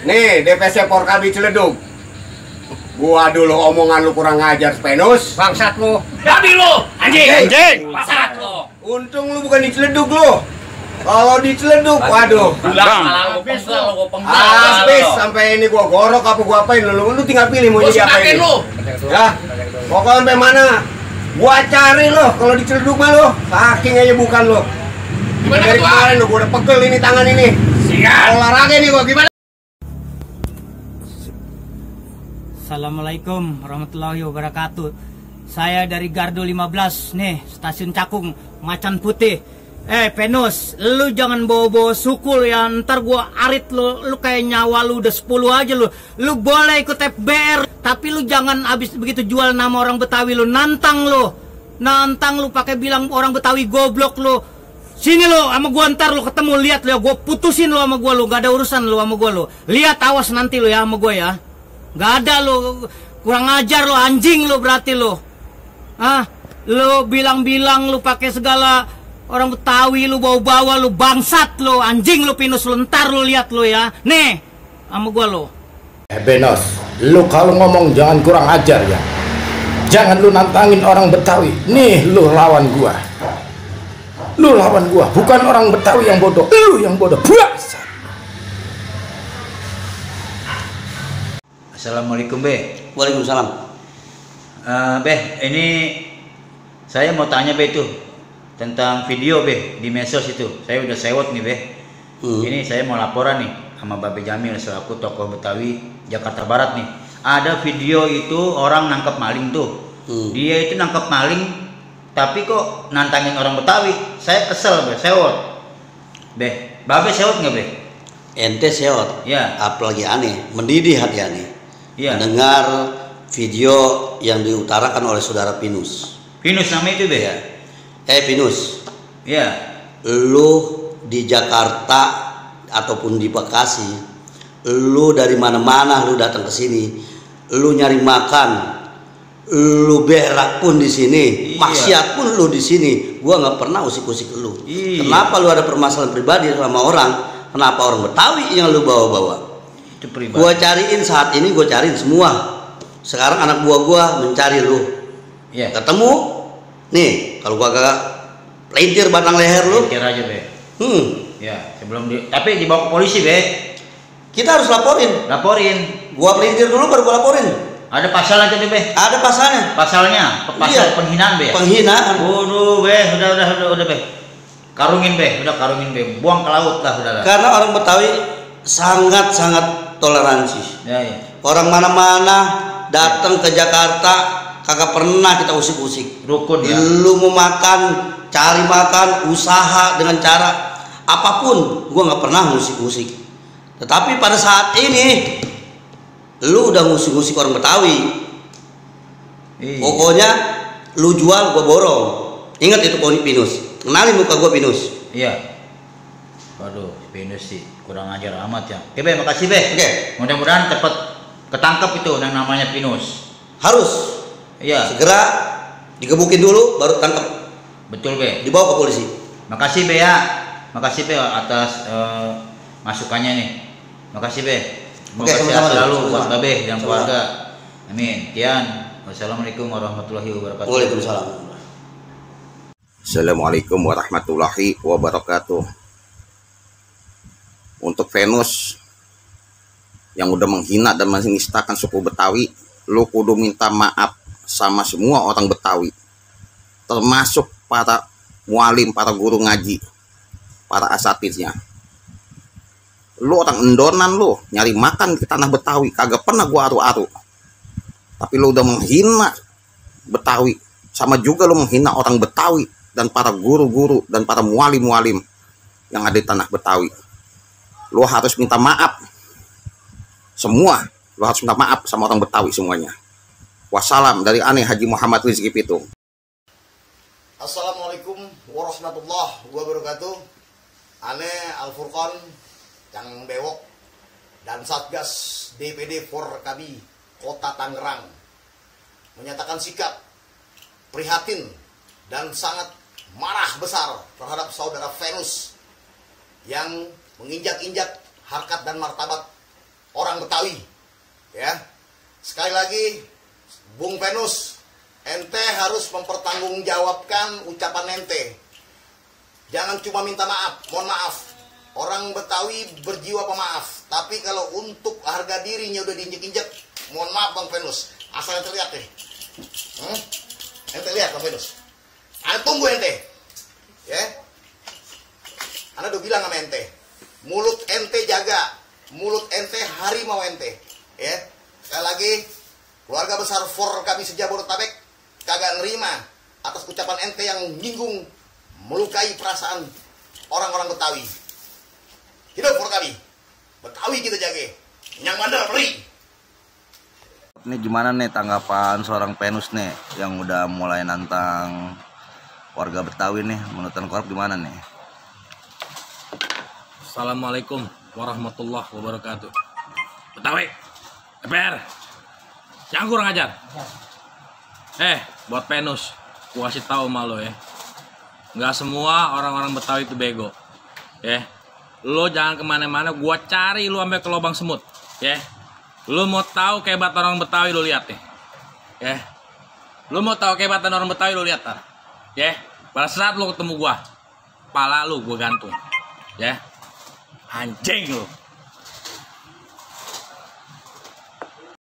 Nih, DPC Porkabi Ciledug. Gua dulu omongan lu kurang ngajar, Spenus. Bangsat lu. Babi lu. Anjing. Bangsat lu. Untung lu bukan di Ciledug lu. Kalau di Ciledug, waduh. Habis sampai ini gua gorok apa gua apain lu tinggal pilih mau jadi apa ini. Ya. Pokoknya sampai mana? Gua cari lo kalau di Ciledug mah lo. Saking aja bukan lo. Dari kemarin lo gua udah pegel ini tangan ini. Siap. Olahraga nih gua gimana? Assalamualaikum warahmatullahi wabarakatuh. Saya dari Gardu 15 nih, stasiun Cakung, Macan Putih. Penus, lu jangan bawa-bawa sukul ya, ntar gua arit lu kayak nyawa lu udah 10 aja lu. Lu boleh ikut FBR, tapi lu jangan abis begitu jual nama orang Betawi lu, nantang lu pakai bilang orang Betawi goblok lu. Sini lu sama gua ntar lu ketemu, lihat lu ya, gua putusin lu sama gua lu, gak ada urusan lu sama gua lu. Lihat awas nanti lu ya sama gua ya. Gak ada lu, kurang ajar lu, anjing lu berarti lu. Lu bilang-bilang lu pakai segala orang Betawi, lu bawa-bawa, lu bangsat lu, anjing lu Pinus lu, ntar lu lihat lu ya. Nih, sama gua lu. Benos, lu kalau ngomong jangan kurang ajar ya. Jangan lu nantangin orang Betawi. Nih, lu lawan gua. Lu lawan gua, bukan orang Betawi yang bodoh, lu yang bodoh. Bangsat. Assalamualaikum Be. Waalaikumsalam. Be, ini saya mau tanya Be itu tentang video Be di medsos itu. Saya udah sewot nih Be. Ini saya mau laporan nih sama Babe Jamil selaku tokoh Betawi Jakarta Barat nih. Ada video itu orang nangkep maling tuh. Dia itu nangkep maling tapi kok nantangin orang Betawi. Saya kesel Be, sewot. Be, Babe sewot nggak Be? Ente sewot. Ya. Apalagi aneh, mendidih hati aneh. Ya. Mendengar video yang diutarakan oleh saudara Pinus. Pinus namanya itu Be ya? Pinus. Ya. Lu di Jakarta ataupun di Bekasi, lu dari mana-mana lu datang ke sini, lu nyari makan, lu berak pun di sini, maksiat pun lu di sini. Gua nggak pernah usik-usik lu. Kenapa lu ada permasalahan pribadi sama orang? Kenapa orang Betawi yang lu bawa-bawa? Itu pribadi. Gua cariin saat ini, gua cariin semua. Sekarang anak buah gua mencari lu. Ketemu, nih kalau gua kagak pelintir batang leher lu. Pelintir aja Be. Ya, sebelum tapi dibawa ke polisi Be. Kita harus laporin. Gua pelintir dulu baru gua laporin. Ada pasal aja Be. Ada pasalnya. Pasal penghinaan Be. Penghinaan. Waduh Be, udah Be. Karungin Be, buang ke laut lah udah. Karena orang Betawi sangat toleransi. Ya. Orang mana-mana datang ke Jakarta kagak pernah kita usik-usik. Rukun ya. Lu mau makan, cari makan, usaha dengan cara apapun, gua nggak pernah ngusik-ngusik. Tetapi pada saat ini lu udah ngusik-ngusik orang Betawi. Pokoknya lu jual gua borong. Ingat itu Pinus. Kenalin muka gua Pinus. Iya. Waduh, Pinus sih kurang ajar amat ya. Oke Be, makasih Be. Oke. Mudah-mudahan cepat ketangkap itu yang namanya Pinus. Harus. Iya. Segera digebukin dulu baru tangkap. Betul Be. Dibawa ke polisi. Makasih Be ya. Makasih Be atas masukannya nih. Makasih Be. Semoga sehat selalu buat Babe dan keluarga. Amin. Kian. Wassalamualaikum warahmatullahi wabarakatuh. Waalaikumsalam. Assalamualaikum warahmatullahi wabarakatuh. Untuk Venus yang udah menghina dan menistakan suku Betawi, lu kudu minta maaf sama semua orang Betawi, termasuk para mualim, para guru ngaji, para asatidnya. Lu orang endonan, lu nyari makan di tanah Betawi, kagak pernah gua aru-aru. Tapi lu udah menghina Betawi, sama juga lu menghina orang Betawi dan para guru-guru dan para mualim-mualim yang ada di tanah Betawi. Lu harus minta maaf semua, lu harus minta maaf sama orang Betawi semuanya. Wassalam dari aneh Haji Muhammad Rizki Pitung. Assalamualaikum warahmatullahi wabarakatuh. Aneh Al-Furqan yang bewok dan Satgas DPD Porkabi Kota Tangerang menyatakan sikap prihatin dan sangat marah besar terhadap saudara Venus yang menginjak-injak harkat dan martabat orang Betawi. Ya. Sekali lagi, Bung Venus, ente harus mempertanggungjawabkan ucapan ente. Jangan cuma minta maaf, mohon maaf. Orang Betawi berjiwa pemaaf. Tapi kalau untuk harga dirinya udah diinjek-injek, mohon maaf Bang Venus. Asal ente lihat deh. Ente lihat Bang Venus. Ane tunggu ente. Ya. Ane udah bilang sama ente. Mulut ente jaga. Mulut ente harimau ente. Ya. Sekali lagi, keluarga besar For kami se-Jabodetabek kagak nerima atas ucapan ente yang menyinggung, melukai perasaan orang-orang Betawi. Hidup For kami. Betawi kita jaga. Yang bandel beri. Ini gimana nih tanggapan seorang Venus nih yang udah mulai nantang warga Betawi nih, menurut Korp gimana nih? Assalamualaikum warahmatullahi wabarakatuh. Betawi, DPR, yang kurang ajar. Buat Venus, gua kasih tahu sama lo ya. Nggak semua orang-orang Betawi itu bego. Lo jangan kemana-mana, gua cari lo sampai ke lubang semut. Lo mau tahu kehebat orang Betawi, lo lihat nih. Lo mau tahu kehebatan orang Betawi, lo lihat tar. Pada saat lo ketemu gua, pala lo gua gantung. Anjing lo.